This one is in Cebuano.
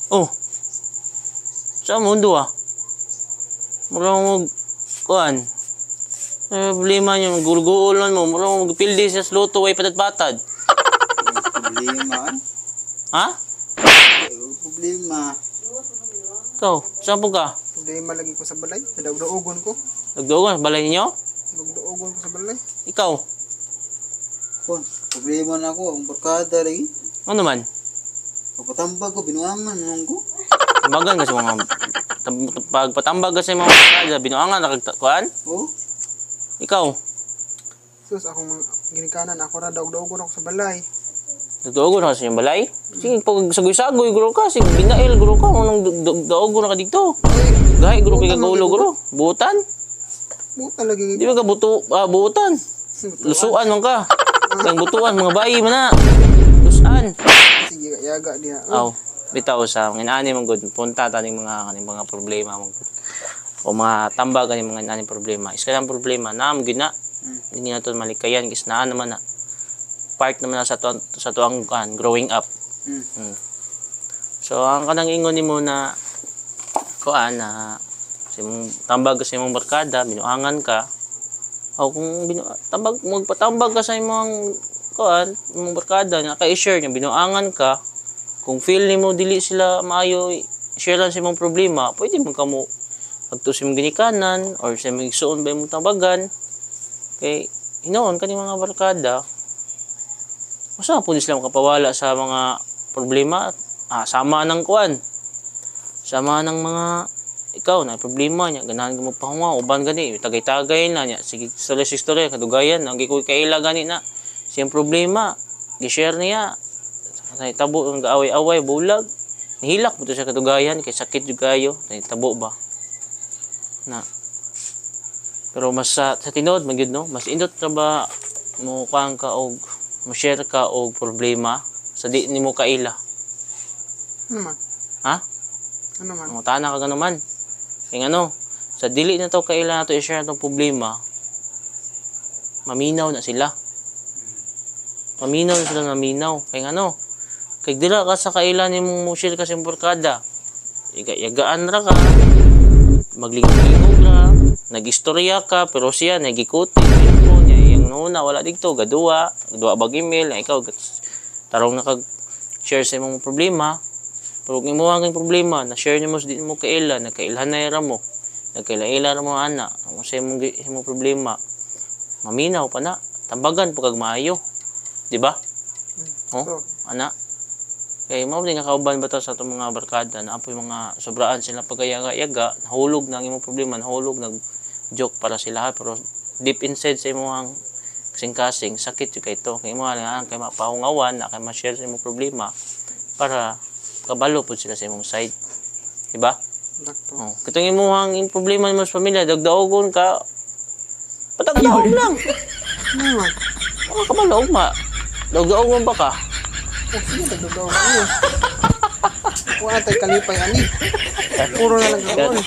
Oh. Sa mundo ah. Mura mo kuan. Eh, problema niyo, gulgulan mo, mura mo magpildi sa luto way patad-patad. Problema. Ha? Problema. Ikaw, saan po ka? Problema lagi ko sa balay. Nadaog-daogon ko. Nagduogon, balay ninyo? Nagdaogon ko sa balay. Ikaw, Kon, problema na ako ang barkada lagi. ano man? Pagpatambag ko binuangan nung ko. Tambagan kasi mga pagpatambag kasi mga barkada, binuangan na kuan? Oh, Ikaw, Sus, akong mga ginikanan, ako ra daog-daogon ako sa balay. Nagduogon ka sa inyong balay? Sige, pag sagoy-sagoy, guro ka. Sige, binail, guro ka. Anong daogon na ka dito? Ay, Gahi, guro kay Butan kagaulo, guro. Buutan? buta lagi. Di ba ka buto, buutan? Lusuan man ka. Kang butuan, mga bayi man na. Lusuan. Sige, yaga diha. Aw, bitaw sa mga inaani man gud, punta taning mga kaning mga problema man gud. O mga tambag kaning mga inaani problema. Is kanang problema na mo gyud na. Hindi na to malikayan kis naa naman na part naman na sa tuang kan growing up. So ang kanang ingon nimo na kuan na sa imong tambag ka sa imong barkada, binuangan ka. O kung tambag magpatambag ka sa imong kuan, imong barkada na ka-share niya binuangan ka, kung feel nimo dili sila maayo share lang sa imong problema, pwede man kamo agto sa imong ginikanan or sa imong igsuon ba imong tambagan. Kay hinoon kani mga barkada, usa po ni sila makapawala sa mga problema, sama ng kuan. Sama ng mga ikaw na problema niya, ganahan ka magpahunga, uban gani, tagay-tagay na niya, sige, istorya sa istorya, kadugayan, ang gikoy kaila gani na, siyang problema, gi-share niya, nahitabo ang gaaway-away, bulag, nihilak po to siya kadugayan, kay sakit jud kayo, nahitabo ba? Na. Pero mas sa tinuod man gyud no, mas indot ra ba mo kuan ka og mo share ka og problema sa di nimo kaila. Ano man? Ha? Ano man? Mangutana ka gano'n man. Kaya ano, sa dili na to kaila na to i-share atong problema, maminaw na sila. Maminaw na sila maminaw. Kaya ano, kay dila ka sa kaila nimong mo share ka sa imong barkada, yagaan ra ka, maglingog-lingog ra, nag-istorya ka, pero siya nagikuti, cellphone niya, iyang nuna, wala dito, gaduwa, gaduwa bag email, na ikaw, tarong na kag share sa imong problema, pero kung imo ang problema, na share nimo sa di mo kaila, nagkailhan na ra mo, nagkaila-ila ra mo ana, kung sa imong, imong problema, maminaw pa na, tambagan pa kag maayo. Di ba? Oh, So, ana. Kay mao din nga kauban ba to sa atong mga barkada na apoy mga sobraan sila pagkayaga-yaga, nahulog na ang imong problema, nahulog nag joke para sila pero deep inside sa imong kasing-kasing sakit jud kay to. Kay imo nga kay mapahungawan na kay ma-share sa imong problema para kabalo pud sila sa imong side. Di ba? Dakto. Oh, kitong imuhang imong problema nimo sa pamilya, dagdaogon ka. Patagdaog lang. Ano man? Oh, kabalo ugma. Dagdaogon ba ka? Oh, sige, dagdaogon ko. Wala tay kalipay ani. Puro na lang kaon.